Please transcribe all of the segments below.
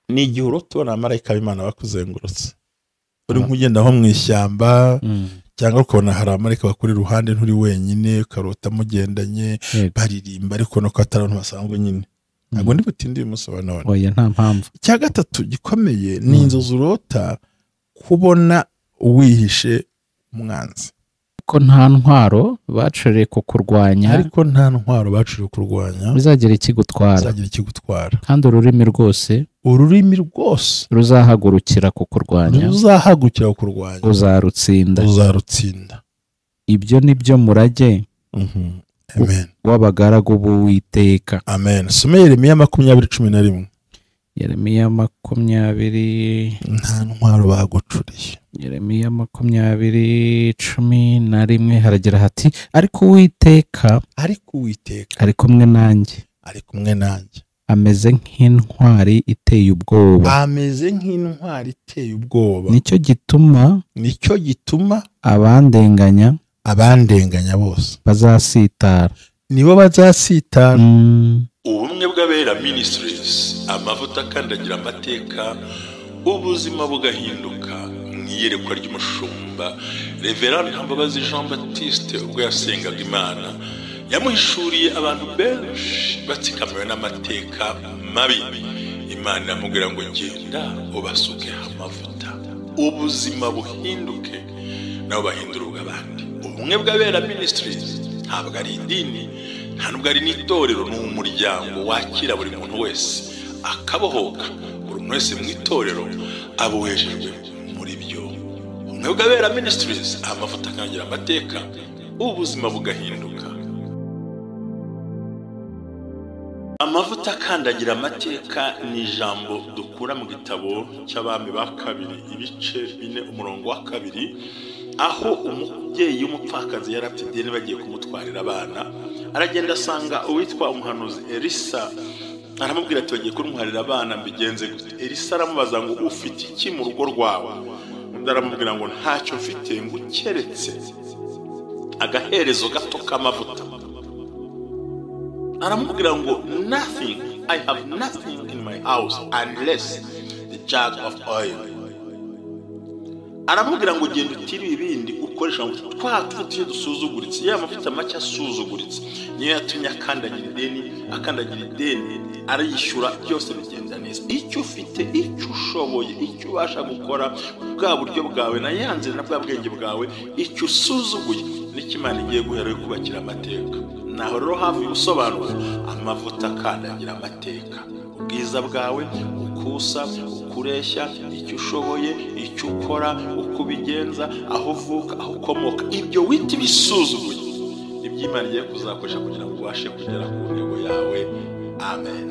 Ni igihe urota ubona abamarayika b'Imana bakuzengurutse, uri nk'ugenda nko mu ishyamba, cyangwa ukabona hari abamarayika bakuri iruhande, nturi wenyine, ukarota mugendanye baririmba, ariko nuko atari abantu basanzwe nyine. Ntabwo ndi butinde uyu munsi wa none. Oya, nta mpamvu. Icya gatatu gikomeye ni inzozi urota kubona wihishe umwanzi. Ko nta ntwaro bacuriye kukurwanya, ariko nta ntwaro bacuriye kurwanya bizagira ikigutwara, bizagira ikigutwara. Kandi ururimi rwose, ururimi rwose ruzahagurukira kukurwanya, ruzahagurukira kukurwanya, uzarutsinda, uzarutsinda. Ibyo ni byo murage Amen w'abagaragu b'Uwiteka. Amen. Soma Yeremiya 20:11. Yeremiya 20, nta ntwaro bagucuriye. Yeremiya 20:11 haragira hati, ariko Uwiteka, ariko Uwiteka ari kumwe nanjye, ari kumwe nanjye, ameze nk'intwari iteye ubwoba, ameze nk'intwari iteye ubwoba. Nicyo gituma, nicyo gituma abandenganya, abandenganya bose bazasitara, nibo bazasitara. Ubumwe bw'Abera Ministries, amavuta akandagira amateka, ubuzima bugahinduka. Mu iyerekwa ry'umushumba Reverend Ntambabazi Jean Baptiste, ubwo yasengaga Imana, yamuhishuriye abantu benshi batsikamiwe n'amateka mabi. Imana iramubwira ngo genda ubasuke amavuta, ubuzima buhinduke, nabo bahindura ubw'abandi. Ubumwe bw'Abera Ministries ntabwo ari idini, nta nubwo ari n'itorero, ni umuryango wakira buri muntu wese akabohoka. Buri muntu wese mu itorero abohejejwe muri byo. Ubumwe bw'Abera Ministries, amavuta akangira amateka, ubuzima bugahinduka. Amavuta akandagira amateka ni ijambo dukura mu gitabo cy'Abami ba kabiri ibice 4 umurongo wa 2, aho umubyeyi w'umupfakazi yari afite ideni bagiye kumutwarira abana, aragenda asanga uwitwa umuhanuzi Elisa, aramubwira ati bagiye kuntwarira abana mbigenze gute? Elisa aramubaza ngo ufite iki mu rugo rwawe? Undi aramubwira ngo ntacyo mfite, ngo ukeretse agaherezo gato k'amavuta. Aramubwira ngo nothing, I have nothing in my house unless the jug of oil. Aramubwira ngo genda utire ibindi ukoresha ngo twa tuvuta dusuzuguritse, ya mavuta make asuzuguritse niyo yatumye akandagira ideni, akandagira ideni arayishyura, byose bigenda neza. Icyo ufite, icyo ushoboye, icyo ubasha gukora, bwa buryo bwawe na yanze na bwa bwenge bwawe, icyo usuzuguye nicyo Imana igiye guhera yo kubakira amateka. Naho rero havuye ubusobanuro, amavuta akandagira amateka, ubwiza bwawe, ukusa, ukureshya, icyo ushoboye, icyo ukora, uko ubigenza, aho uvuka, aho ukomoka, ibyo wita ibisuzuguye nibyo Imana igiye kuzakoresha kugira ngo ubashe kugera ku ntego yawe. Amen.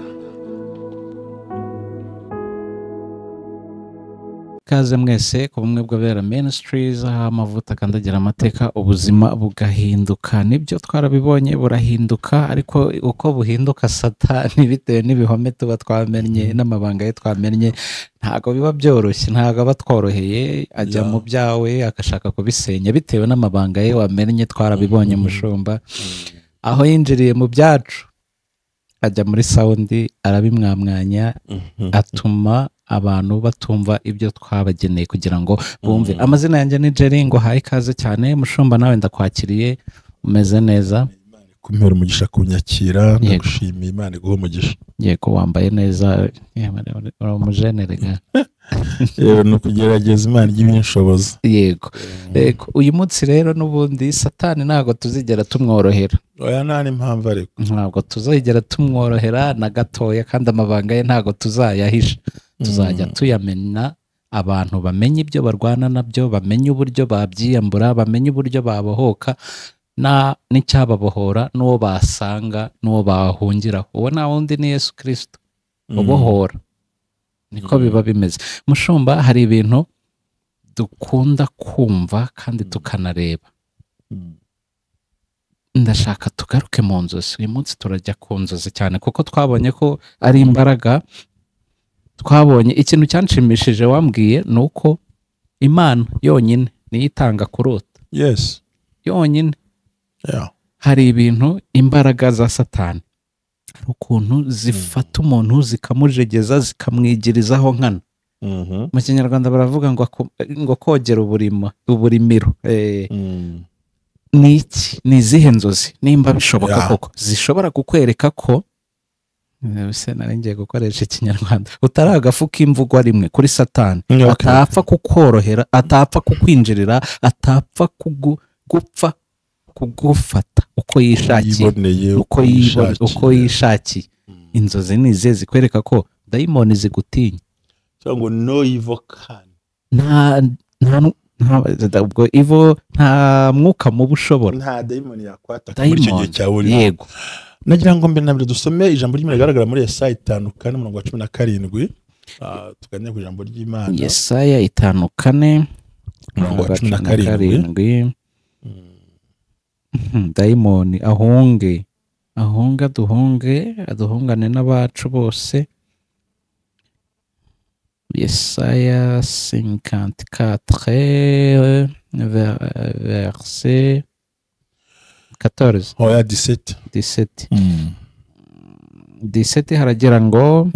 Kaze mwese ku Bumwe bw'Abera Ministries, aho amavuta akandagira amateka, ubuzima bugahinduka. Nibyo twarabibonye burahinduka, ariko uko buhinduka Satani bitewe n'ibihome tuba twamennye n'amabanga ye twamennye, ntago biba byoroshye, ntago aba tworoheye, ajya mu byawe agashaka kubisenya bitewe n'amabanga ye wamennye. Twarabibonye mushumba, aho yinjiriye mu byacu ajya muri sawundi arabimwamwanya, atuma abantu batumva ibyo twabageneye kugira ngo bumve. Amazina yanjye ni Jerry, ngo haye ikaze cyane mushumba, nawe ndakwakiriye, umeze neza? Kumpera umugisha kunyakira, ndagushimiye, Imana iguhe umugisha. Yego, wambaye neza, uramujenerega. Yego, no kugerageza Imana iby'inshoboza. Yego. Yego, uyu munsi rero n'ubundi Satani ntago tuzigera tumworohera. Oya, nta n'impamvu ariko. Ntabwo tuzigera tumworohera na gatoya, kandi amabanga ye ntago tuzayahisha. Tuzajya tuyamena, abantu bamenye ibyo barwana nabyo, bamenye uburyo babyiyambura, bamenye uburyo babohoka, na n'icyababohora, n'uwo basanga, n'uwo bahungiraho. Uwo nta wundi ni Yesu Kristo ubohora. Niko biba bimeze. Mushumba, hari ibintu dukunda kumva kandi tukanareba. Ndashaka tugaruke mu nzozi. Uyu munsi turajya ku nzozi cyane, kuko twabonye ko ari imbaraga. Twabonye ikintu cyanshimishije wambwiye, ni uko Imana yonyine niyo itanga kurota. Yes. Yonyine. Yeah. Hari ibintu imbaraga za Satani Hari ukuntu zifata umuntu zikamujegeza, zikamwigirizaho nkana. Mu Kinyarwanda baravuga ngo kogera uburimiro. Ni iki? Ni izihe nzozi nimba bishoboka koko zishobora kukwereka ko se nari ngiye gukoresha Ikinyarwanda utari agafu k'imvugwa rimwe kuri Satani, atapfa kukorohera, atapfa kukwinjirira, atapfa gupfa kugufata uko yishakiye, uko yishakiye. Inzozi ni izihe zikwereka ko dayimoni zigutinya? Cyangwa no evil can. Nta ubwo evil, nta mwuka mubi ushobora, nta dayimoni yakwataka muri icyo gihe cyawe urimo. Yego. Nagira ngo mbere na mbere dusome ijambo ry'Imana rigaragara muri Yesaya 5:4 umurongo wa 17, tuganire ku ijambo ry'Imana. Yesaya 5:4 umurongo wa 17. Dayimoni ahunge, ahunga duhunge, aduhungane n'abacu bose. Yesaya 54 verset 14. Oya 17. 17. 17 haragira ngo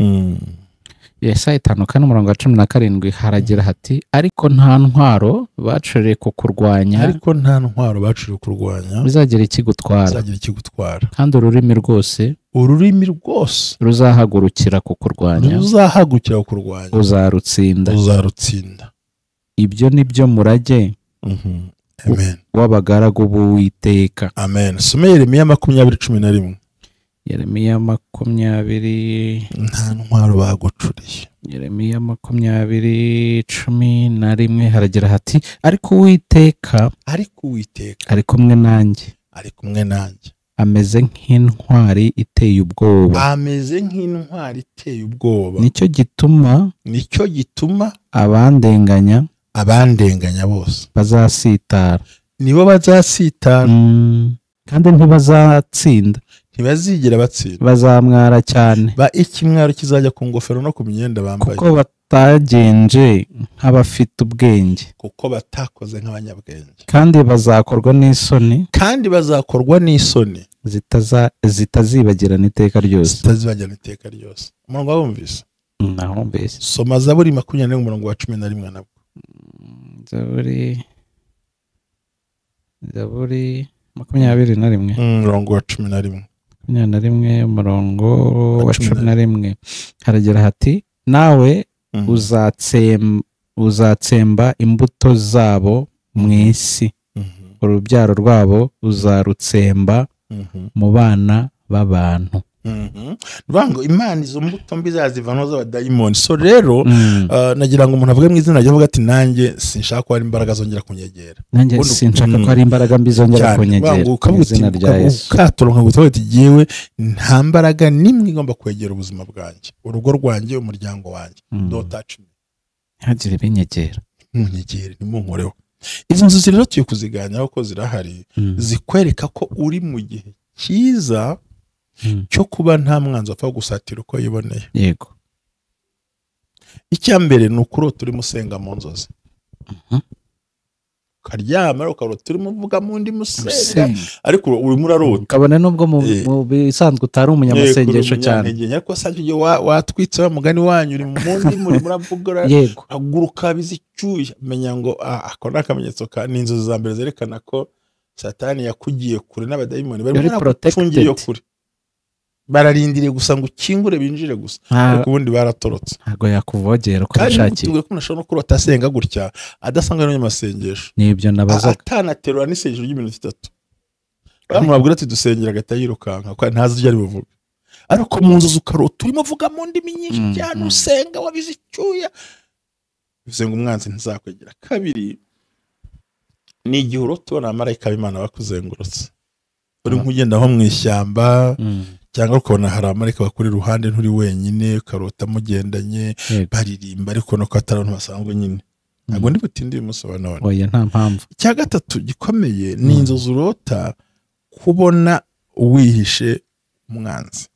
Yesaya 5:4 umurongo wa 17 haragira hati, ariko nta ntwaro bacuriye kukurwanya, ariko nta ntwaro bacuriye kurwanya bizagira ikigutwara, bizagira ikigutwara, kandi ururimi rwose, ururimi rwose ruzahagurukira kukurwanya, ruzahagurukira kukurwanya, uzarutsinda, uzarutsinda. Ibyo nibyo murage Amen w'abagaragu b'Uwiteka. Amen. Some Yeremiya 20:11. Yeremiya 20, nta ntwaro bagucuriye. Yeremiya 20:11 haragira hati, ariko Uwiteka, ariko Uwiteka ari kumwe nanjye, ari kumwe nanjye, ameze nk'intwari iteye ubwoba, ameze nk'intwari iteye ubwoba. Nicyo gituma, nicyo gituma abandenganya, abandenganya bose bazasitara, nibo bazasitara, kandi ntibazatsinda, ntibazigera batsinda, bazamwara cyane. Ba ikimwaro kizajya ku ngofero no ku myenda bambaye, kuko batagenje nk'abafite ubwenge, kuko batakoze nk'abanyabwenge, kandi bazakorwa n'isoni, kandi bazakorwa n'isoni zitazibagirana iteka ryose, zitazibagirana iteka ryose. Umurongo wumvise? Nahumvise. Soma Zaburi 24 umurongo wa 11 nabwo. Zaburi 21 umurongo wa 11. 21 umurongo wa 11 haragira hati, nawe uzatsemba imbuto zabo mu isi, urubyaro rwabo uzarutsemba mu bana b'abantu. Ngo Imana izo mbuto mbi zazivanaho z'abadayimoni. So rero nagira ngo umuntu avuge mu izina rye avuga ati nanjye sinshaka ko hari imbaraga zongera kunyegera, nanjye sinshaka ko hari imbaraga mbi zongera kunyegera. Ukaturonka ngo uti jyewe nta mbaraga nimwe igomba kwegera ubuzima bwanjye, urugo rwanjye, umuryango wanjye. Don't touch me, ntihagire binyegera, ntimunyegere, ntimunkoreho. Izo nzozi rero tuye kuziganiraho ko zirahari, zikwereka ko uri mu gihe cyiza cyo kuba nta mwanzi apfa gusatira uko yiboneye. Yego. Icya mbere ni ukurota urimo usenga mu nzozi. Ukaryama ukarota urimo uvuga mu ndimi usenga, ariko urimo urarota. Kabone nubwo mu bisanzwe utari umunyamasengesho cyane. Ariko sanje igihe watwitse wa mugani wanyu uri mu ndimi urimo uravuga, aguruka bizi icyuya, menya ngo ako ni akamenyetso ka ni inzozi za mbere zerekana ko Satani yakugiye kure n'abadayimoni bari baragucungiye kure. Bararindiriye gusa ngo ukingure binjire gusa, ariko ubundi baratorotse. Ntago yakuvogera uko bishakiye. Kandi ko umuntu ashobora no kurota asenga gutya adasanga n'umunyamasengesho. Nibyo nabazaga. Atanaterura n'isengesho ry'iminota 3. Bamubwira ati dusengera agahita yirukanka kuko ntazi ibyo ari buvuge. Ariko mu nzozi ukarota urimo uvuga mu ndimi nyinshi cyane usenga wabize icyuya, bivuze ngo umwanzi ntizakwegera. Kabiri ni igihe urota ubona abamarayika b'Imana bakuzengurutse, uri nk'ugenda nko mu ishyamba, cyangwa ukabona hari abamarayika bakuri iruhande, nturi wenyine, ukarota mugendanye, baririmba, ariko nuko atari abantu basanzwe nyine. Ntabwo ndi butinde uyu munsi wa none. Oya, nta mpamvu. Icya gatatu gikomeye ni inzozi urota kubona wihishe umwanzi,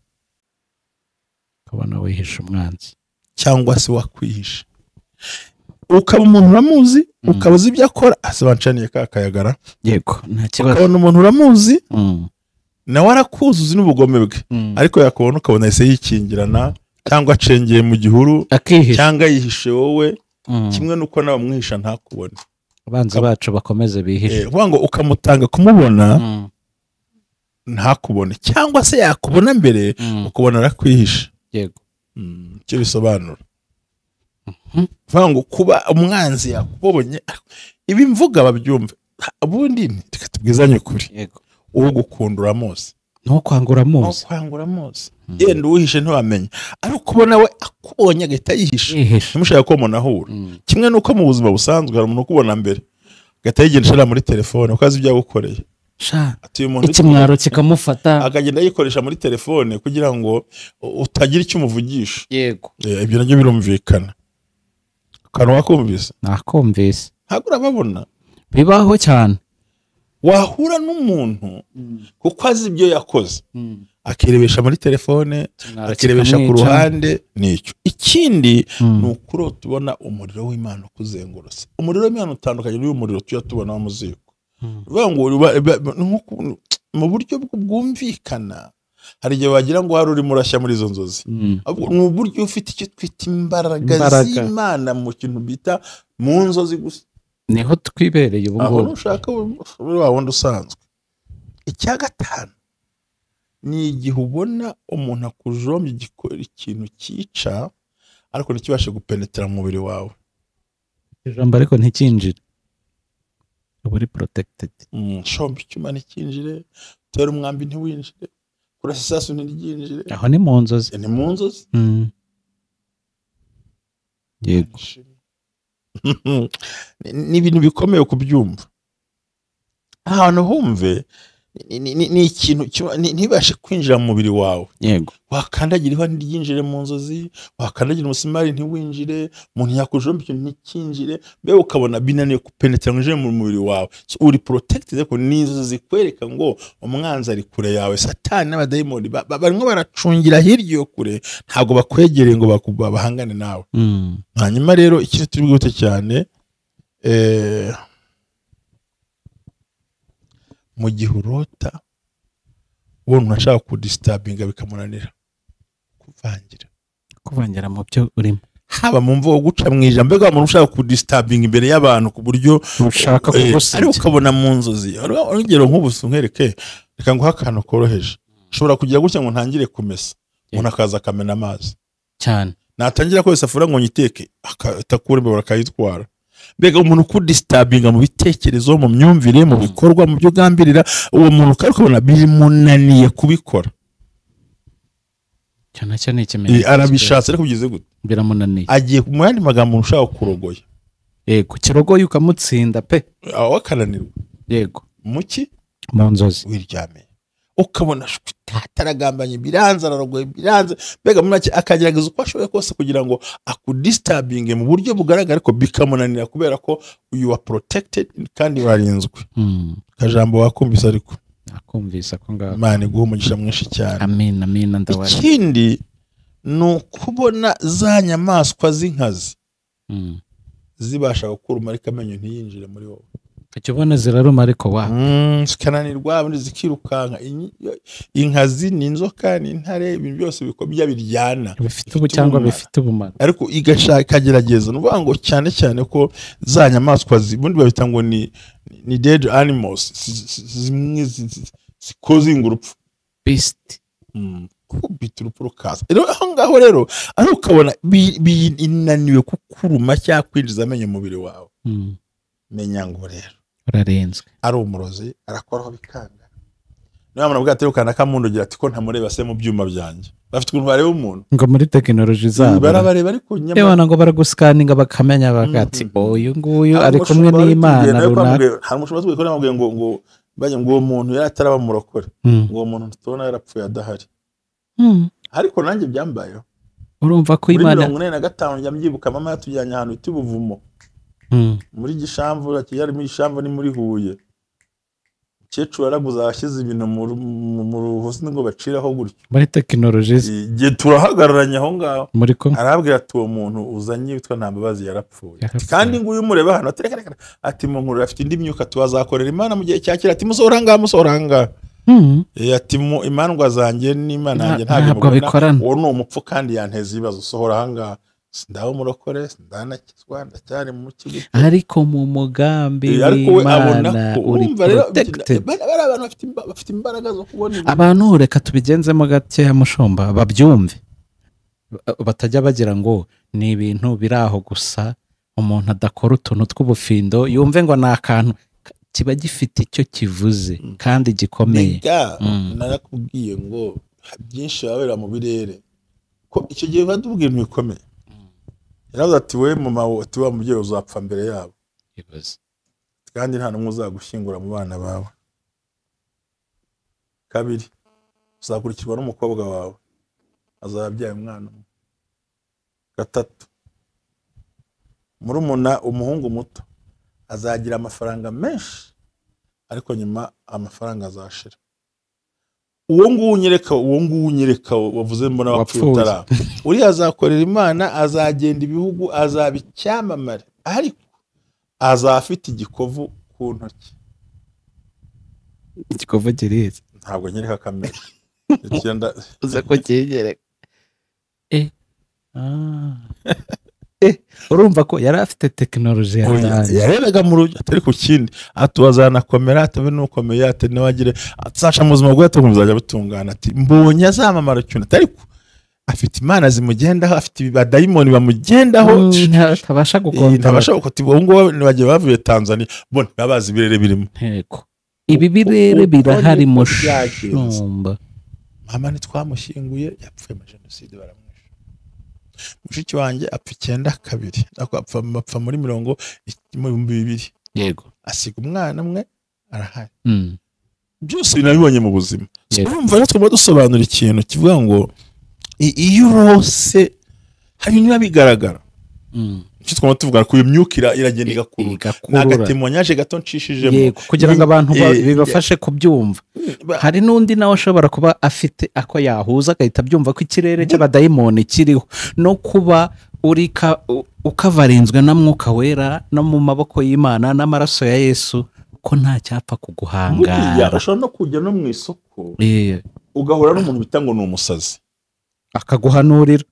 ukabona wihishe umwanzi cyangwa se wakwihishe, ukaba umuntu uramuzi, ukaba uzi ibyo akora, ase bancaniye ka kayagara. Yego, nta kibazo. Ukabona umuntu uramuzi, Nawe arakuzuza n'ubugome bwe, ariko yakubona ukabona ese yikingirana cyangwa acengeye mu gihuru cyangwa yihishe wowe, kimwe nuko nawe umwihisha ntakubone. Abanzi bacu bakomeze bihishe. Uvuga ngo ukamutanga kumubona ntakubone, cyangwa se yakubona mbere ukubona arakwihisha. Yego. Icyo bisobanura. Uvuga ngo kuba umwanzi yakubonye, ibi mvuga babyumve. Ubundi reka tubwizanye ukuri. Yego. Ugukunda uramuzi. Ntukwangura muzi. Ntukwangura muzi. Yenda uwihishe ntiwamenya. Ariko ubona we akubonye agahita yihisha. Ntimushaka ko munahura. Kimwe nuko mu buzima busanzwe hari umuntu ukubona mbere agahita yigendera muri telefone ukazi ibyo yagukoreye. Ikimwaro kikamufata akagenda yikoresha muri telefone kugira ngo utagira icyo umuvugisha. Yego. Ibyo nabyo birumvikana. Kanwa wakumvise? Nakumvise. Ntabwo urababona. Bibaho cyane. Wahura n'umuntu kuko azi ibyo yakoze akirebesha muri telefone, akirebesha ku ruhande. Nicyo. Ikindi ni ukurota ubona umuriro w'Imana ukuzengurutse. Umuriro w'Imana utandukanye n'uyu muriro tuya tubona mu ziko. Mu buryo bwumvikana hari igihe wagira ngo hari urimo urashya muri izo nzozi. Ni uburyo ufite icyo twita imbaraga z'Imana mu kintu bita mu nzozi gusa. Niho twibereye ubu ngubu. Aho ushaka wa wundi usanzwe. Icya gatanu ni igihe ubona umuntu akujombye ikintu cyica ariko ntikibashe gupenetera mu mubiri wawe. Ijambo ariko ntikinjire. Uba uri protected. Shomba icyuma ntikinjire, tera umwambi ntiwinjire, kurasa isasu ntiryinjire. Aho ni mu nzozi. Ni mu nzozi. Yego. Ni ibintu bikomeye kubyumva. Ahantu humve ni ikintu ntibashe kwinjira mu mubiri wawe. Yego. Wakandagira ihwa ntiryinjire mu nzozi, wakandagira umusumari ntiwinjire, umuntu yakujomba ikintu ntikinjire, mbe ukabona binaniye kupenetera ngo mu mubiri wawe. So uri protected, ariko ni inzozi zikwereka ngo umwanzi ari kure yawe. Satani n'abadayimoni barimo baracungira hirya yo kure, ntabwo bakwegereye ngo bahangane nawe. Hanyuma rero ikintu turi bwite cyane, mu gihe urota ubona ashaka kudisturbinga bikamunanira, kuvangira mu byo urimo, haba mu mvugo guca mu ijambo, mbega umuntu ushaka kudisturbinga imbere y'abantu ku buryo ushaka kugusebya, ariko ukabona mu nzozi. Urugero nk'ubu nkwereke, reka nguhe akantu koroheje. Ushobora kugira gutya ngo ntangire kumesa, umuntu akaza akamena amazi cyane, natangira kwesa fura ngo nyiteke akatakura imbere akayitwara. Mbega umuntu kudisturbinga mu bitekerezo, mu myumvire, mu bikorwa, mu byo gambirira, uwo muntu ukabona bimunaniye kubikora. Cyane cyane ikimenyetso arabishatse ariko bigeze gute biramunaniye, agiye mu yandi magambo ushaka kurogoya. Yego, kirogoye ukamutsinda pe, aho akananirwa. Yego. Muki mu nzozi wiryamiye ukabona ataragambanye, biranze, ararogoye, biranze, mbega muri make akagerageza uko ashoboye kose kugira ngo akudisturbinge mu buryo bugaragara, ariko bikamunanira kubera ko you are protected kandi urarinzwe. Kajambo wakumvise ariko nakumvise ko ngaho. Imana iguhe umugisha mwinshi cyane. Amen, amen. Ndawari. Ikindi ni ukubona za nyamaswa z'inkazi zibasha gukuruma ariko amenyo ntiyinjire muri wowe. Ukibona ziraruma ariko wa zikananirwa, ubundi zikirukanka. Inkazi ni inzoka, ni intare, ibintu byose bikomye biryana, bifite ubu cyangwa bifite ubumara, ariko igashaka ikagerageza. Ni ukuvuga ngo cyane cyane ko za nyamaswa ubundi babita ngo ni dead animals, zimwe zikoze ingurupfu, beast, kubita urupfu rukaza. Rero aho ngaho rero ariko ukabona binaniwe kukuruma cyangwa kwinjiza amenyo mu mubiri wawe, menya ngo rero ararenzwe, ari umurozi, arakoraho bikanga. Niba umuntu avuga ati rukana kamundugira ati ko ntamureba se mu byuma byanjye, bafite ukuntu bareba umuntu ngo muri tekinoloji zabo barabareba, ariko nyamara ngo baragusikaninga bakamenya bagati uyu nguyu ari kumwe n'Imana runaka. Hari umushumba tubwiye ko namubwiye ngo ngo bajye ngo uwo muntu yari ataraba murokore, ngo uwo muntu tubona yarapfuye adahari. Ariko nanjye byambayeho. Urumva ko Imana muri 45 njya mbyibuka mama yatujyanye ahantu bita Ubuvumo, muri Gishamvu, yari muri Gishamvu ni muri Huye. Umukecuru araguza ashyize ibintu mu ruhusi ngo baciraho gutyo muri tekinoloji igihe turahagararanye aho ngaho, muri kumwe arabwira ati uwo muntu uzanye witwa Ntambabazi yarapfuye, kandi nguyu mureba hano ati reka ati mu nkuru afite indi myuka tubazakorera Imana mu gihe cya kera, ati musohora ngaha musohora ngaha. Ati imandwa zanjye n'Imana yanjye ntabwo bikorana, uwo ni umupfu kandi yanteza ibibazo, sohora ahangaha, sindaho umurokore, sindanakizwa, ndacyari mu kigo. Ariko mu mugambi w'Imana uri protected. Bari abantu bafite imbaraga zo kubona ibintu. Abantu reka tubigenzemo gakeya mushumba babyumve, batajya bagira ngo ni ibintu biri aho gusa, umuntu adakora utuntu tw'ubufindo yumve ngo ni akantu kiba gifite icyo kivuze kandi gikomeye. Narakubwiye ngo byinshi babera mu birere, ko icyo gihe badubwiye ibintu bikomeye. Yaravuze ati we mama, ati wa mubyeyi uzapfa mbere yabo, kandi nta n'umwe uzagushyingura mu bana bawe. Kabiri, uzakurikirwa n'umukobwa wawe azabyaye umwana umwe. Gatatu, murumuna umuhungu muto azagira amafaranga menshi, ariko nyuma amafaranga azashira. Uwo nguwo unyereka wavuze mbona wapfuye utara, uriya azakorera Imana, azagenda ibihugu, azaba icyamamare, ariko azafite igikovu ku ntoki. Igikovu kirize ntabwo nyereka kamera uza ko kinyereka. Urumva ko yari afite tekinoloji yarebaga mu rugo atari ku kindi, atubazanakomera atabe nukomeye ati nawagire atsasha mu buzima bwe bizajya butungana. Ati mbonye azamamara cyane, ariko afite Imana zimugendaho, afite abadayimoni bamugendaho, ntabasha gukontorora, ntabasha gukota. Ubu ngubu bagiye bavuye Tanzania bo ntibabazi ibirere birimo. Yego, ibi birere birahari mushumba. Mama ntitwamushyinguye, yapfuye muri jenoside baramwishe. Mushiki wanjye apfa 92, apfa muri 2000. Yego, asiga umwana umwe arahari. Byose binabibonye mu buzima. Urumva rero tugomba dusobanura ikintu kivuga ngo iyo urose hari niba bigaragara. Icyo twaba tuvuga ko iyo myuka iragenda igakurura, n'agatemonyaje gato nshishijemo. Yego, kugira ngo abantu bibafashe kubyumva. Hari n'undi nawe ashobora kuba afite ako yahuza agahita abyumva ko ikirere cy'abadayimoni kiriho, no kuba uri ukavarinzwe na Mwuka Wera no mu maboko y'Imana n'amaraso ya Yesu, ko nta cyapfa kuguhangara. Ushobora no kujya no mu isoko ugahura n'umuntu bita ngo ni umusazi, akaguhanurira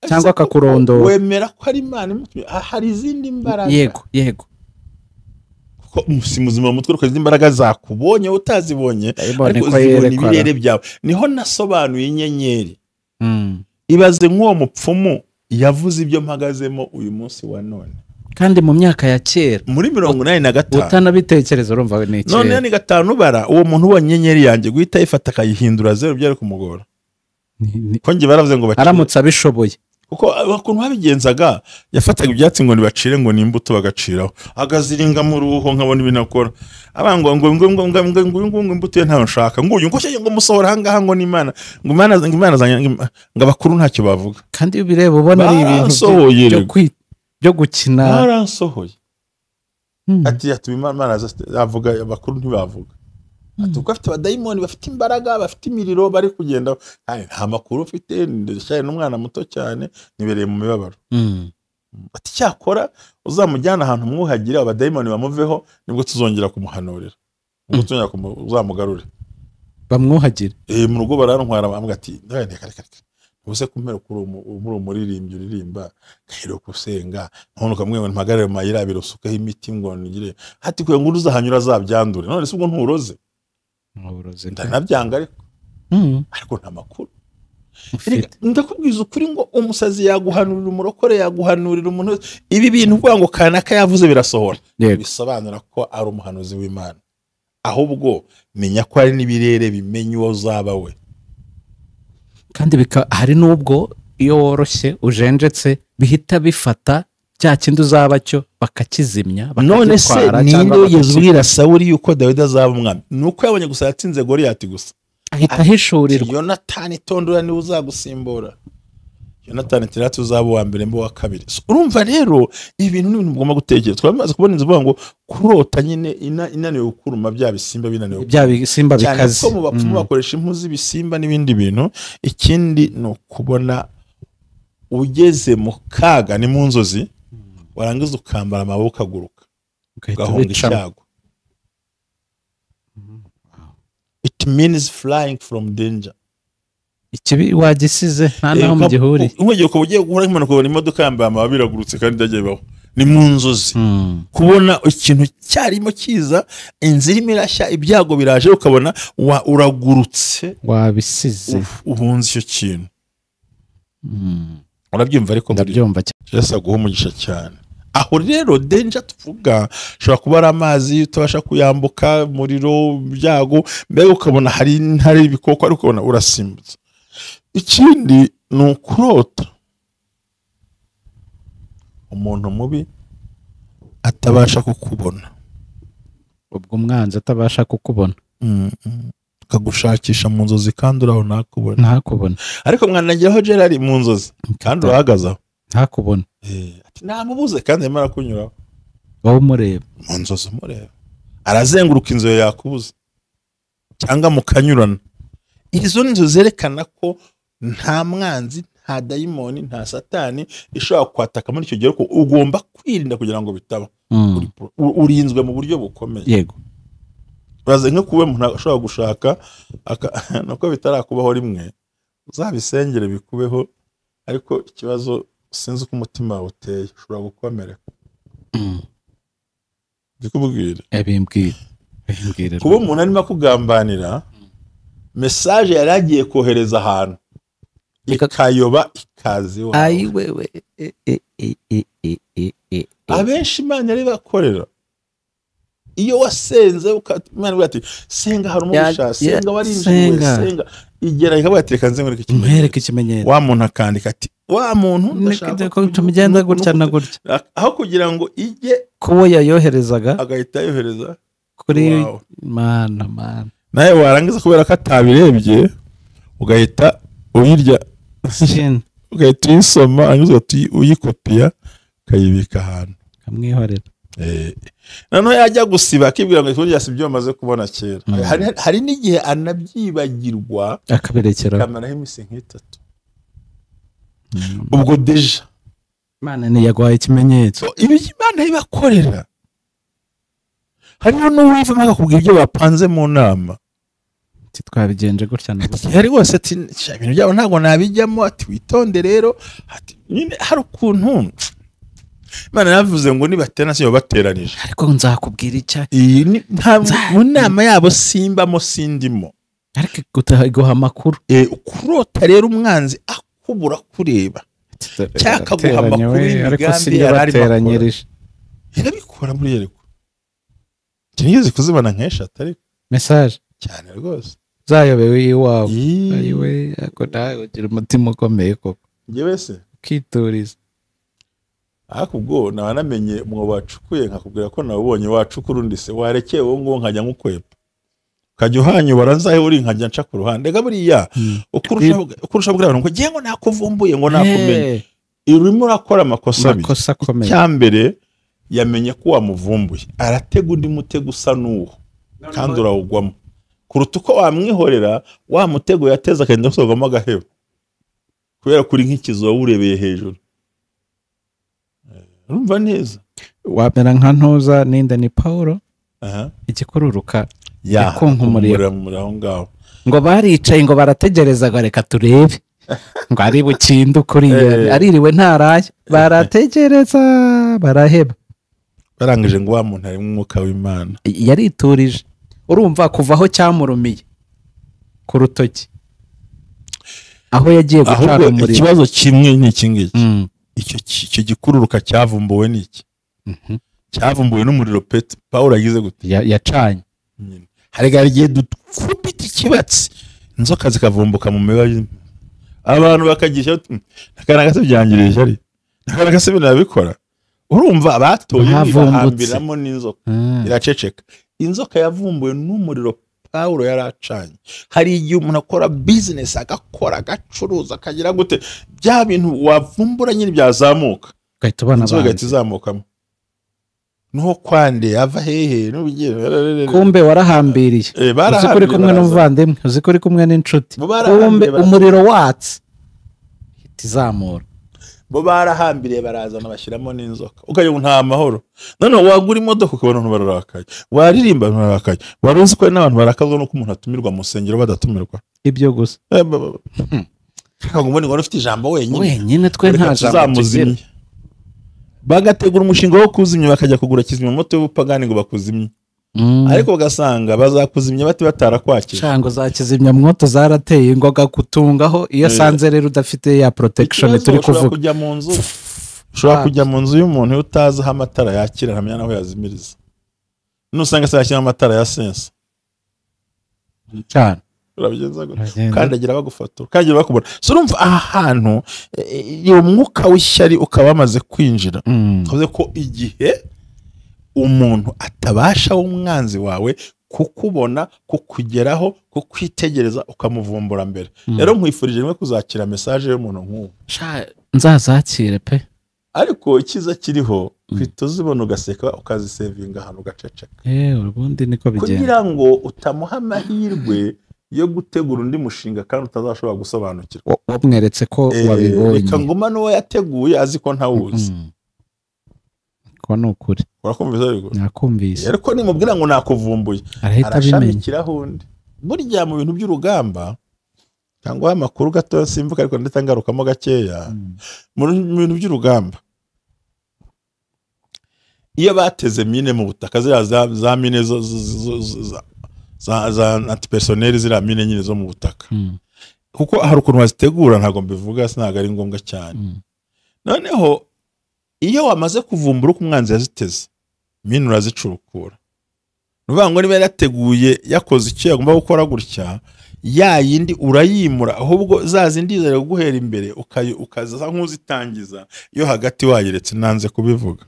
cyangwa akakurondora, wemera ko ari Imana imutumye. Hari izindi mbaraga. Yego, yego, kuko si muzima mu mutwe, uko izindi mbaraga zakubonye utazibonye, ariko zibona ibirere byawe. Niho nasobanuye inyenyeri. Ibaze nk'uwo mupfumu yavuze ibyo mpagazemo uyu munsi wa none, kandi mu myaka ya kera muri 85 utanabitekereza, urumva ni kera. None ni 5 bara uwo muntu ubonye inyenyeri yanjye guhita ayifata akayihindura zero, byari kumugora. Ko nge baravuze ngo aramutse abishoboye, kuko ukuntu babigenzaga yafataga ibyatsi ngo nibacire ngo nimbuto bagaciraho, agaziringa mu ruho nkabona ibintu akora, abangwa ngo ngo ngo ngo ngo ngo ngo imbuto ye ntayo nshaka, ngo uyu ngo ngo musohora ahangaha ngo n'Imana ngo Imana ngo Imana zanjye ngo abakuru ntacyo bavuga. Kandi iyo ubireba ubona ari ibintu byo gukina. Baransohoye. Ati yatuma Imana avuga abakuru ntibavuga. Ati uko afite abadayimoni bafite imbaraga, bafite imiriro bari kugenda, nta makuru ufite, ndacyari n'umwana muto cyane, nibereye mu mibabaro. Ati cyakora uzamujyana ahantu mwuhagira abadayimoni bamuveho, nibwo tuzongera kumuhanurira, nibwo tuzongera uzamugarure bamwuhagire. Mu rugo barantwara bambwira ati reka reka ubuse kumpera kuri muri umuririmbyi uririmba kahero kusenga none ukamwe ngo mpagarare mu mayira abiri usukaho imiti ngo nigire hati kuye ngo uzahanyura azabyandure, none se ubwo nturoze? Ndanabyanga ariko ariko nta makuru. Ndakubwiza ukuri ngo umusazi yaguhanurira, umurokore yaguhanurira, umuntu ibi bintu uvuga ngo kanaka yavuze birasohora, bisobanura ko ari umuhanuzi w'Imana. Ahubwo menya ko hari n'ibirere bimenya uwo uzaba we. Kandi hari n'ubwo iyo woroshye ujenjetse bihita bifata cya kindi uzaba cyo bakakizimya. None se ninde wigeze ubwira Sawuli yuko Dawidi azaba umwami? Nuko yabonye gusa yatsinze Goliyati gusa, ahita ahishurirwa Yonatani tondora niwe uzagusimbura, Yonatani tirati uzaba uwa mbere mbo wa kabiri. Urumva rero ibintu n'ibintu mugomba gutekereza. Twamaze kubona inzu ivuga ngo kurota nyine inaniwe gukuruma bya bisimba binaniwe, bya bisimba bikaze, cyane ko mu bapfumu bakoresha impu z'ibisimba n'ibindi bintu. Ikindi ni ukubona ugeze mu kaga ni mu nzozi, warangiza ukambara amaboko ukaguruka ugahunga icyago. It means flying from danger. Ikibi wagisize nta naho mugihuriye. Nk'ugiye ukaba ugiye guhura nk'impanuka ukabona imodoka yambaye amababa iragurutse kandi itajya ibaho. Ni mu nzozi. Kubona ikintu cyarimo kiza, inzira irimo irashya, ibyago biraje, ukabona uragurutse, wabisize, uhunze icyo kintu. Urabyumva ariko ndabyumva cyane. Yesu aguhe umugisha cyane. Aho rero danger tuvuga ushobora kuba ari amazi utabasha kuyambuka, umuriro, ibyago, mbega ukabona hari intare, ibikoko, ariko ukabona urasimbutse. Ikindi ni ukurota umuntu mubi atabasha kukubona, ubwo umwanzi atabasha kukubona, akagushakisha mu nzozi kandi uraho ntakubona, ntakubona. Ariko mwanageraho Gerard mu nzozi kandi urahagaze aho ntakubona, ati namubuze kandi arimo arakunyuraho, wowe umureba mu nzozi, umureba arazenguruka inzu yakubuze cyangwa mukanyurana. Izo ni inzozi zerekana ko nta mwanzi, nta dayimoni, nta satani ishobora kwataka muri icyo gihe, ko ugomba kwirinda kugira ngo bitaba. Urinzwe mu buryo bukomeye. Yego. Uraze nko kuba umuntu ashobora gushaka nuko bitarakubaho rimwe, uzabisengere bikubeho, ariko ikibazo sinzi uko umutima wawe uteye, ushobora gukomereka. Ndikubwira. Bimbwira. Kuba umuntu arimo akugambanira, message yari agiye kohereza ahantu ikayoba ikaza iwawe. Ayi wewe. Abenshi Imana yari bakorera. Iyo wasenze Imana ivuga ati senga hari umugisha, senga warinjiwe, senga igera ikavuga ati reka nze nkwereke ikimenyetso. Wa muntu akandika ati wa muntu ndashaka ko tumugenda gutya na gutya, aho kugira ngo ijye kuwo yayoherezaga agahita yohereza kuri mana. Nawe warangiza kubera ko atabirebye ugahita uyirya, ugahita uyisoma, hanyuma uyikopiya ukayibika ahantu kamwihorera. Noneho yajya gusiba akibwira ngo kurya si ibyo bamaze kubona kera. Hari n'igihe anabyibagirwa akabirekera akamaraho iminsi nk'itatu. Ubwo deja Imana ntiyaguhaye ikimenyetso. Ibi Imana ibakorera. Hariho n'uwivamo akakubwira ibyo bapanze mu nama. Twabigenje gutya na gutya. Yari rwose ati ibintu byabo ntabwo nabijyamo, ati witonde rero, ati nyine hari ukuntu Imana yavuze ngo nibatera siyo bateranije. Ariko nzakubwira icya iyi mu nama yabo simbamo sindimo. Ariko guha amakuru. Kurota rero umwanzi akubura kureba. Cyakaguha amakuru y'imigambi yari arimo. Irabikora muri Yeriko. Kinigeze kuzibana nk'eshatu ariko. Message cyane rwose. Zayobewe iwawe. Ayiwe ako nawe ugira umutima ukomeye koko. Njyewe se ukituriza. Ariko ubwo naba namenye umwobo wacukuye nkakubwira ko nawubonye wacukura undi se warekeye wowe ngo nkajya nkukwepa. Ukajya uhanyobora nzahe uri nkajya nca ku ruhande. Rega buriya ukurusha kubwira abantu ngo ngiye ngo nakuvumbuye ngo nakumenye. Urimo urakora amakosa abiri. Icyambere yamenye ko wamuvumbuye, aratega undi mutego usa n'uwo kandi urawugwamo. Kuruta uko wamwihorera wa mutego yateze akagenda gusorwamo agaheba kubera kuri nk'ikizu wawurebeye hejuru. Urumva neza wamera nka ntuza ninde ni Paulo igikururuka yakunkumuriye aho ngaho ngo baricaye ngo barategereza ngo reka turebe ngo ari bukinde kuri aririwe ntaraye, barategereza baraheba, barangije ngo wa muntu ari umwuka w'Imana yariturije. Urumva kuva aho cyamurumiye ku rutoki aho yagiye gucana umuriro. Ikibazo kimwe ni iki ngiki, icyo gikururuka cyavumbuwe n'iki? Cyavumbuwe n'umuriro Paulo yagize gute? Yacanye. Hari igihe dukubita ikibatsi inzoka zikavumbuka mu miba, abantu bakagisha akana gase byangirije ishyari, akana gase binabikora. Urumva abatoye bahambiramo n'inzoka iraceceka. Inzoka yavumbuwe n'umuriro Paulo yaracanye. Hari igihe umuntu akora business agakora agacuruza akagira gute, bya bintu wavumbura nyine byazamuka ugahita ubona inzoka igahita izamukamo. Nuho kwande ava hehe n'ubigiye kumbe warahambiriye, uzi ko uri kumwe n'umuvandimwe, uzi ko uri kumwe n'inshuti, kumbe umuriro watse ihita izamura. Bo barahambiriye barazana bashyiramo n'inzoka, ukagira nta mahoro. Noneho wagura imodoka ukabona abantu bararakaye, waririmba abantu bararakaye. Wari uzi ko n'abantu barakazwa nuko umuntu atumirwa mu rusengero badatumirwa? Ibyo gusa. Ngo ubundi ngo ufite ijambo wenyine. Wenyine twe nta jambo tugira. Bagategura umushinga wo kuzimya, bakajya kugura kizimyamoto y'ubupagani ngo bakuzimye. Ariko ugasanga bazakuzimya bati batarakwakira. Cyangwa za kizimyamwoto zarateye ingoga kutungaho iyo sanze rero udafite ya protection turi kuvuga. Kujya mu nzu, ushobora kujya mu nzu y'umuntu utazi aho amatara yakira ntamenya naho yazimiriza. Nusanga se yakira amatara ya sense. Cyane. Urabigenza gute? Kandagira bagufotora, kandagira bakubona. So urumva aha hantu iyo mwuka w'ishyari ukaba wamaze kwinjira. Tuvuze ko igihe umuntu atabasha w'umwanzi wawe kukubona, kukugeraho, kukwitegereza, ukamuvumbura mbere. Rero nkwifurije rimwe kuzakira message y'umuntu nk'uwo. Nzazakire pe. Ariko ikiza kiriho kwita uzibona ugaseka ukazisevinga ahantu ugaceceka. Ubundi niko bigenda. Kugira ngo utamuha amahirwe yo gutegura undi mushinga kandi utazashobora gusobanukirwa. Wamweretse ko wabibonye. Reka nguma n'uwo yateguye azi ko ntawuzi. Ko ni ukuri. Urakumvise ariko? Nakumvise. Ariko nimubwira ngo nakuvumbuye, arashamikiraho undi. Burya mu bintu by'urugamba cyangwa amakuru gato simvuka ariko ndetse ngarukamo gakeya. Mu bintu by'urugamba iyo bateze mine mu butaka ziriya za mine za antipersonnel, ziriya mine nyine zo mu butaka. Kuko hari ukuntu bazitegura, ntabwo mbivuga sinaga ari ngombwa cyane. Noneho iyo wamaze kuvumbura uko umwanzi yaziteze, mine urazicurukura. Nuvuga ngo niba yarateguye yakoze icyo yagomba gukora gutya, ya yindi urayimura, ahubwo za zindi zari guhera imbere ukaza nk'uzitangiza iyo hagati wayiretse. Nanze kubivuga.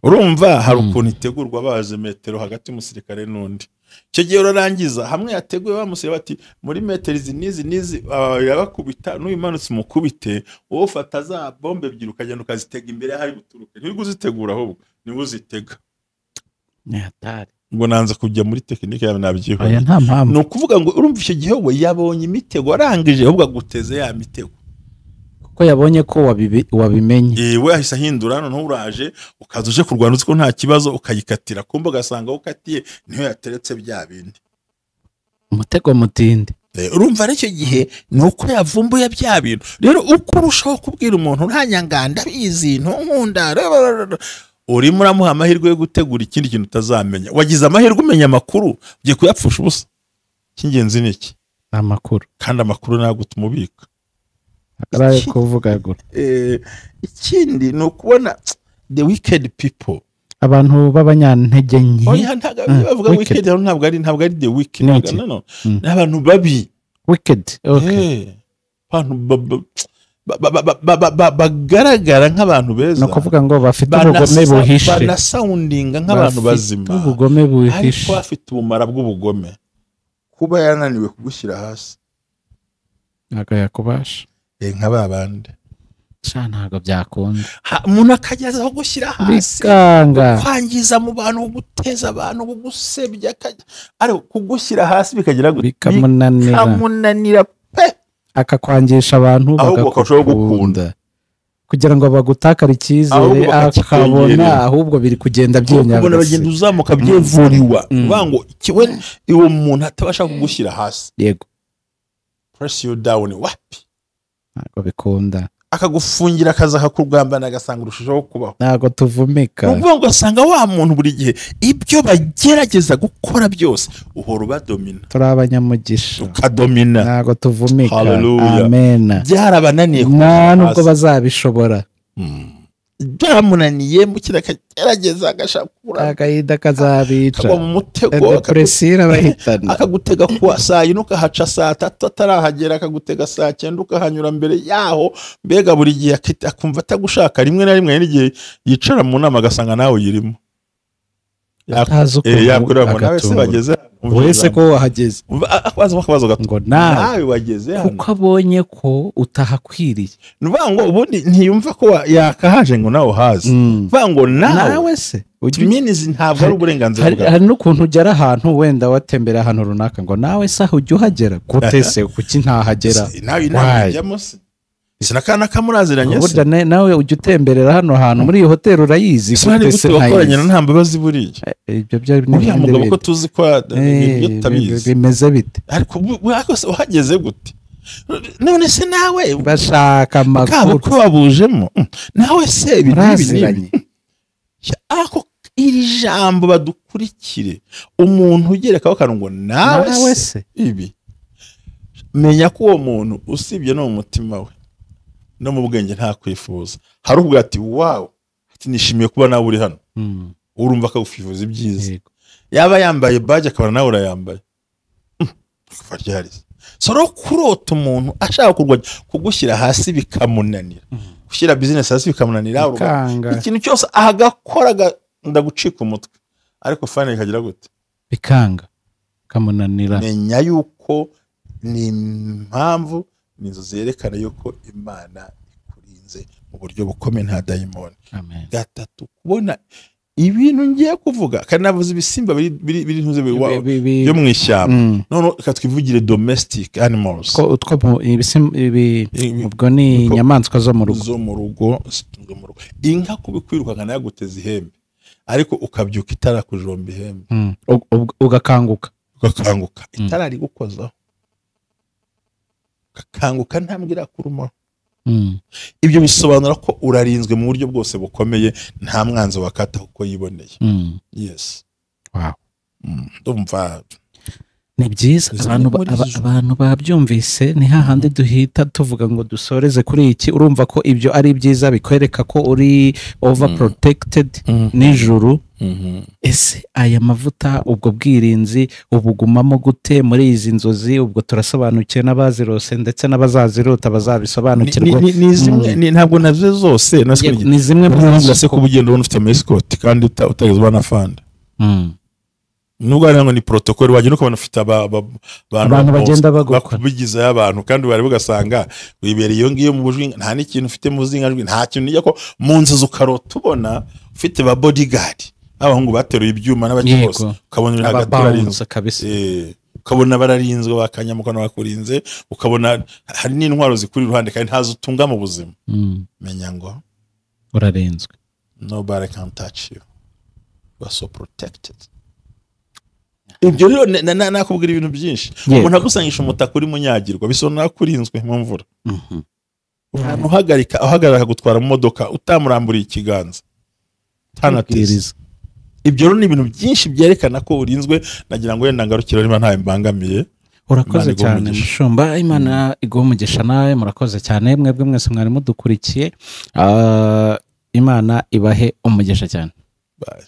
Urumva hari ukuntu itegurwa baje metero hagati y'umusirikare n'undi. Icyo gihe urarangiza hamwe yateguye bamusire bati muri metero izi n'izi n'izi yabakubita n'uyimanutse umukubite, wowe ufata za bombe ebyiri ukagenda ukazitega imbere hari guturuka. Ntiwirirwa uzitegura ahubwo niwe uzitega. Ngo nanze kujya muri tekinike yawe nabyihoreye. Nta mpamvu. Ni ukuvuga ngo urumva icyo gihe we yabonye imitego arangije ahubwo aguteze ya mitego. Kuko yabonye ko wabimenye. We ahise ahindura, noneho uraje ukaza uje kurwana uzi ko nta kibazo ukayikatira, kumba ugasanga aho ukatiye niho yateretse bya bindi. Umutego mutinde. Urumva ari icyo gihe ni uko yavumbuye bya bintu. Rero uko urushaho kubwira umuntu ntanyanganda bizi ntunkunda, urimo uramuha amahirwe yo gutegura ikindi kintu utazamenya. Wagize amahirwe umenya amakuru, ugiye kuyapfusha ubusa. Icy'ingenzi ni iki? Amakuru. Kandi amakuru nagutuma ubika. Ikindi ni ukubona the wicked people, abantu b'abanyantege nke. Bavuga wicked ntabwo ari the wicked, no, ni abantu babi. Wicked, okay. Abantu bagaragara nk'abantu beza, no kuvuga ngo bafite ubugome buhishe, banasoundinga nk'abantu bazima, ubugome buhishe, ariko bafite ubumara bw'ubugome. Kuba yananiwe kugushyira hasi ntabwo yakubasha. Nka babandi ntabwo byakunda. Umuntu akageza aho gushyira hasi, kwangiza mu bantu, guteza abantu, gusebya, ariko kugushyira hasi bikagira bikamunanira pe, akakwangisha abantu bagakunda kugira ngo bagutakare icyizere, akabona ahubwo biri kugenda byiyongera, ubona bagenda uzamuka byevuriwa. Uvuga ngo uwo muntu atabasha kugushyira hasi, yego, press you down, wapi, ntabwo bikunda. Akagufungira akaza akakugambana agasanga urushijeho kubaho. Ntabwo tuvumika. Uvuga ngo asanga wa muntu buri gihe ibyo bagerageza gukora byose uhora ubadomina. Turi abanyamugisha. Ukadomina. Ntabwo tuvumika. Hallelujah. Amen. Byarabananiye. Nta nubwo bazabishobora. Byaramunaniye mukira akagerageza agashakura. Agahinda kazabica. Akagwa mu mutego. Depresiyo irabahitana. Akagutega kuwa saa yine ukahaca saa tatu atarahagera, akagutega saa cyenda ukahanyura mbere yaho. Mbega buri gihe akumva atagushaka, rimwe na rimwe n'igihe yicara mu nama agasanga nawe uyirimo. Yakurira ngo nawe se bageze wese ko wahageze. Akabazo akabazo gato ngo nawe wageze hano kuko abonye ko utahakwiriye. Nuvuga ngo ubundi ntiyumva ko yakahaje ngo nawe uhaze. Nuvuga ngo nawe se means ntabwo ari uburenganzira bwawe. Hari n'ukuntu ugera ahantu wenda watembera ahantu runaka ngo nawe se aho ujya uhagera gute se kuki ntahagera? Nawe inama ujyamo se. Sinakana kamuraziranye se. Burya nawe ujya utemberera hano hantu muri iyi hoteli urayizi. Gute se wakoranye na Ntambabazi buriya? Ibyo byo ni uriya mugabo ko tuzi ko ibyo tutabizi. Bimeze bite? Ariko uhageze gute? None se nawe bashaka amakuru ko babujemo. Nawe se ibi n'ibi. Ako iri jambo badukurikire. Umuntu ugereka akantu ngo nawe se ibi. Menya ko uwo muntu usibye no mu mutima we no mu bwenge nta kwifuza. Hari ubwo ati wow, ati nishimiye kuba nawe uri hano. Urumva akagufifuza ibyiza. Yaba yambaye badge akabona nawe urayambaye. Kuva ryarize. Soro kurota umuntu ashaka kurwanya kugushyira hasi bikamunanira. Gushyira business hasi bikamunanira. Ikintu cyose agakora ndagucika umutwe. Ariko fane ikagira gute? Bikanga. Kamunanira. Menya yuko ni impamvu nizo zerekana yuko Imana ikurinze mu buryo bukomeye nta dayimoni. Gatatu, kubona ibintu ngiye kuvuga kandi navuze ibisimba biri ntuze byo mu ishyamba. None katwivugire domestic animals. Ko utwo ibisimba ubwo ni inyamaswa zo mu rugo. Zo mu rugo, Inka kubikwirukanka nayaguteza ihembe. Ariko ukabyuka itarakujomba ihembe. Ugakanguka. Ugakanguka itarari gukozaho. Ugakanguka ntambwe irakurumaho. Ibyo bisobanura ko urarinzwe mu buryo bwose bukomeye, nta mwanzi wakata uko yiboneye. Yes. Wow. Ndumva ni byiza abantu babyumvise. Ni hahandi duhita tuvuga ngo dusoreze kuri iki. Urumva ko ibyo ari byiza, bikwereka ko uri over protected nijoro. Ese aya mavuta, ubwo bwirinzi ubugumamo gute muri izi nzozi? Ubwo turasobanukiwe n'abazirose ndetse n'abazazirota bazabisobanukirwa. Ni zimwe, ntabwo nazo zose, ni zimwe mu se kubugenda ubona ufite escort kandi utagezwa na fanda. Nubwo ari ngo ni protocol wagenda ukabona ufite abantu bagenda bakubigiza abantu kandi bari bugasanga wibereye iyo ngiyo mu bujwi, nta n'ikintu ufite mu zingajwi, nta kintu nijya ko mu nzu ukarota ubona ufite ba bodyguard abahungu bateruye ibyuma n'abakibose, ukabona uri hagati urarinzwe kabisa. Ukabona bararinzwe bakanyamuka bakurinze, ukabona hari n'intwaro zikuri iruhande kandi ntazo utunga mu buzima. Menya ngo urarinzwe. Nobody can touch you. You are so protected. Ibyo rero nakubwira ibintu byinshi. Umuntu agusangisha umutaka uri munyagirwa bisobanura ko urinzwe mu mvura. Umuntu uhagarika gutwara mu modoka utamuramburiye ikiganza utanateze. Ibyo rero ni ibintu byinshi byerekana ko urinzwe. Nagira ngo wenda ngarukire niba ntawe mbangamiye. Urakoze cyane mushumba, Imana iguhe umugisha nawe. Murakoze cyane mwebwe mwese mwari mudukurikiye. Imana ibahe umugisha cyane. Bye.